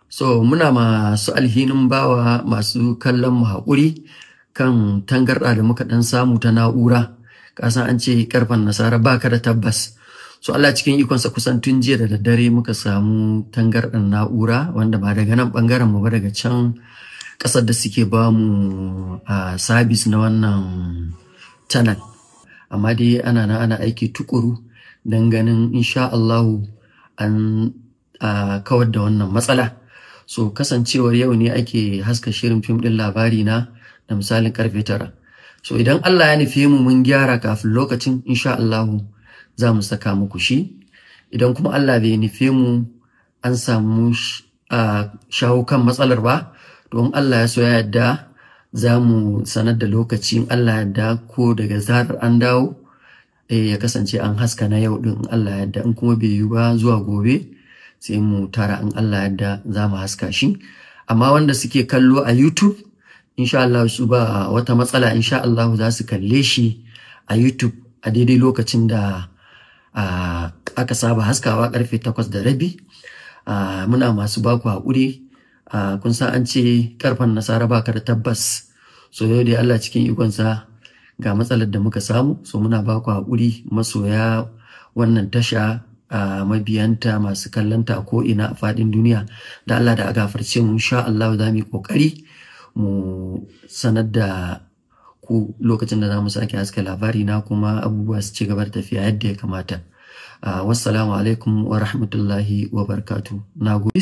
So muna masu alhinin bawa masu kallon mu haƙuri kan tangarɗa da muka ɗan samu ta na'ura. Kasan an ce karfan nasara baka da tabbas. So Allah cikin ikonsa kusan tun jiya da daddare muka samu tangarɗar na'ura wanda ba daga nan ɓangaren mu ba, daga can ƙasar da suke ba mu a sabis na wannan channel. Amma dai ana nan ana aiki tukuru don ganin insha Allahu an kawar da wannan matsala. So kasancewar yau ne ake haska shirin fim ɗin Labari Na da misalin karfe 9. So idan Allah ya nufe mu mun gyara kafin lokacin, insha Allahu za mu saka muku shi. Idan kuma Allah bai nufe mu an samu shawo kan matsalar ba, don Allah ya so ya yarda za mu sanar da lokaci in Allah ya yarda, ko daga zarar an dawo ya kasance an haska na yau din in Allah ya yarda. In kuma bai yiwu ba, zuwa gobe sai mu tara, in Allah ya yarda za mu haska shi. Amma wanda suke kallo a YouTube, insha Allah su ba wata matsala, insha Allah za su kalle shi a YouTube a daidai lokacin da aka saba haskawa, karfe 8:30. Muna masu baku haƙuri. Kun san an ce karfan nasara baka da tabbas. So yau dai Allah cikin ikonsa ga matsalar da muka samu. So muna baku haƙuri, masoya wannan tasha, mabiyanta, masu kallonta a ko'ina a faɗin duniya, da Allah da a gafarce mu. Insha Allah za mu yi ƙoƙari mu sanar da ku lokacin da za mu sake haska Labari Na, kuma abubuwa su ci gaba da tafiya yadda ya kamata. Wassalamu alaikum wa rahmatullahi wa barakatuh. Na gode.